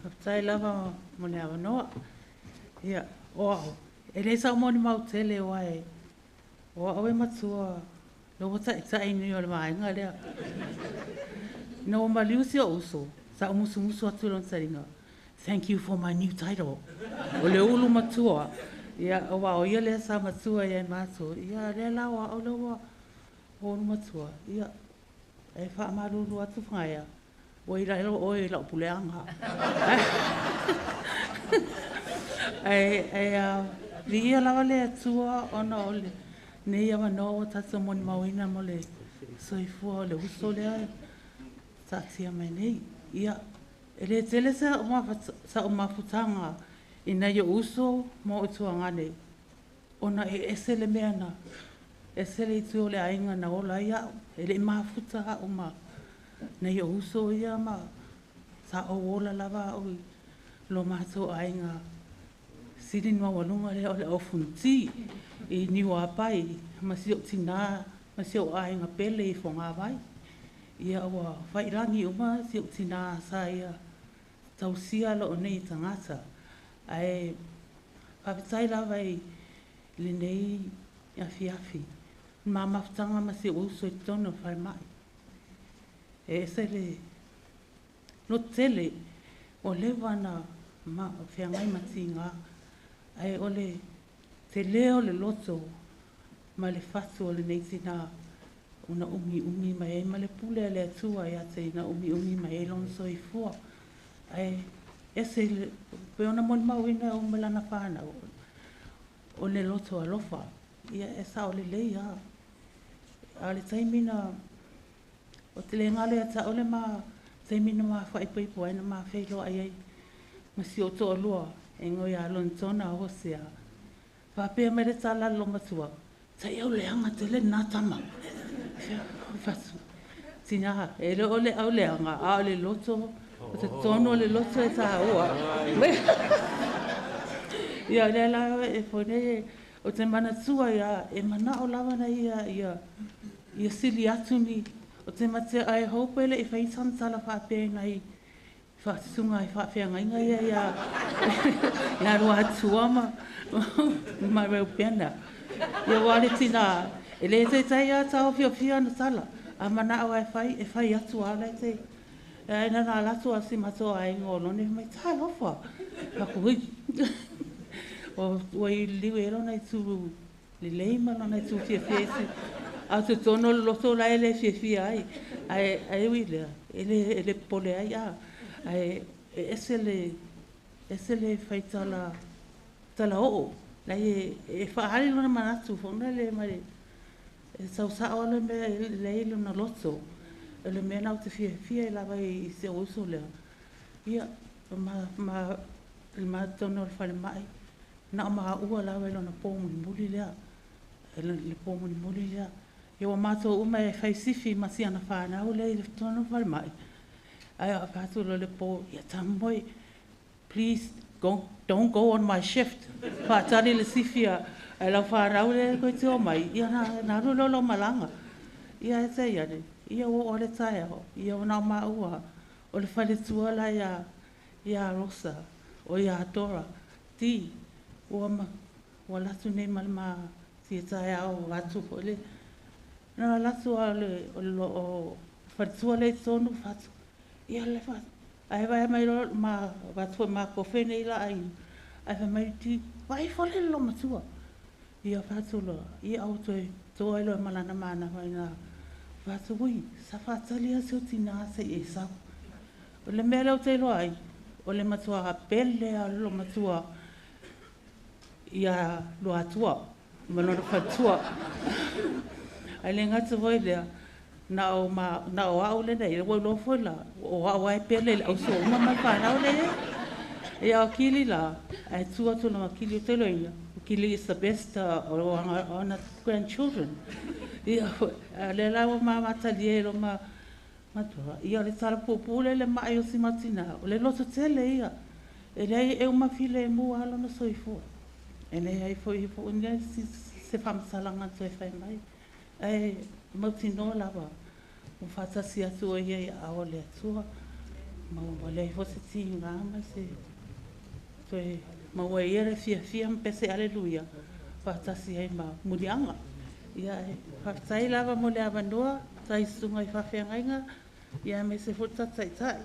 Faafetai lava mo le avanoa. Ia, o au, e le sau molimau tele aua o au e matua ua taitai nei o le vaega lea. Ina ua maliu si ou uso, sa ou musumusu atu i lona taliga, "Thank you for my new title." O le ulu matua. Ia, aua o ia lea sa matua ia i matou. Ia, lea la o au lea ua ulu matua. Ia, e faamalulu atu Fagaea, ua i lalo oe i lau puleaga. Ae viia lava le Atua ona o lenei avanoa ua tatou molimauina mo le soifua o le uso lea e taatia mai nei. Ia, e le tele sa'u mafutaga i nai ou uso ma ou tuagane, ona e ese le mea na ese le itu o le aiga na ola ai au. E le i mafuta au ma nai ou uso ia ma sa ou ola lava au i lo matou aiga sili ona maualuga lea o le aufonoti i Niuapai ma si ou tinā ma si ou aiga pele i Fogavai. Ia, ua faiilagi uma si ou tinā sa ia tausia lou nei tagata. Ae faafetai lava i lenei afiafi ma mafutaga ma si ou uso i totonu o le falemai. E ese le loto tele, ua leva ona feagai ma tiga, ae o le tele o le loto ma le fatu o lenei tinā ona umiumi mai ai ma le pule a le Atua ia te ina umiumi mai ai lona soifua. Ae ese pei ona molimauina e uma lana whānau, o le loto alofa, ia e sao lelei lava. A o le taimi na o te le galo ia te au le ma taimi na ma faaipoipo ai na ma feiloai ai ma si ou toalua e igoa ia Lonetona Hosea. Faapea mai le tala a le olomatua, tai au leaga tele lena tama. Fatu, tina, e le o le au leaga, a o le loto, o totonu o le loto e tāua. Ia, lea la e foi nei, o te manatua ia, e manao lava na ia, ia, ia sili atu ni, o te mate ai hope le i whai sana tala whaapea nai whaatutunga i whaafeangaiga ia ia ia rua atua ma reo pena. Ia wā le tina, e le te tai a tau fiafia na tala. A mana au e whai atu a le te. E na nā latu a si mato ai ngō lone mai tā lofa. Paku hui. O ua i liu e lona i tū le lei ma lona i tū fiafia i si. A te tono le loto la e le fiafia ai. Ai ai ui lea, e le pole ai a. Ai e ese le whaitala tala oo. Lai e whaahari lona manatu whona le mai e sau sao le mea e lei lona loto. E le mea nau te fiafia i lava i se uso lea. Ia, ma le ma tono o le whare mai. Na o maa ua lava i lona pō mulimuli lea. E le pō mulimuli lea. Ia ua mātou uma e whai sifi ma si ana whānau lea i le tono whare mai. Ai a whātu lo le pō, ia tamoi, please go, don't go on my shift. Whaatari le sifi a ai lau whānau le koe te o mai. Ia na ru lo lo malanga. Ia e te ia ne. Ia o o le tae o. Ia o nā maa ua. O le whare tua la ia Rosa. O ia Dora. Ti. Ua ma. Ua latu nei ma le ma tia tae au atu fo le. Na latu a le o le o whare tua le tonu whatu. Ia le whatu. Ai vai mai lo ma watu ma kofe nei la ai. Ai vai mai ti vai fo le lo matua. Ia whatu lo. Ia au toe toa lo malana mana vai na. Whatu ui sa whatali a se o tina se e sau. O le mea leo te loa ai. O le matua a pele a lo matua ia lo atua. Ma lona whatua. Ai le ngata voi lea. Na o ma na o au le nei ua lo foi la o au ai pele le au so uma mai whanau le ia o kili la ai tu atu na kili o te loina o kili is the best o ona grandchildren ia le la o ma matali e lo ma matua ia le tala pupu le le mai o si matina o le loto tele ia e le e uma file mu alo na soifua e le ai foi foi ne si se whamsalanga toe whai mai e mautinoa lava o whatasi atu o ia i ao le atua Ma ua leai foi se tiga ma se toe maua ai ia le fiafia ma pese aleluia faatasi ai ma muliaga. Ia ae faafetai lava mo le avanoa, faafetai i susuga i faafeagaiga, aemaise foi le tatou Taitai.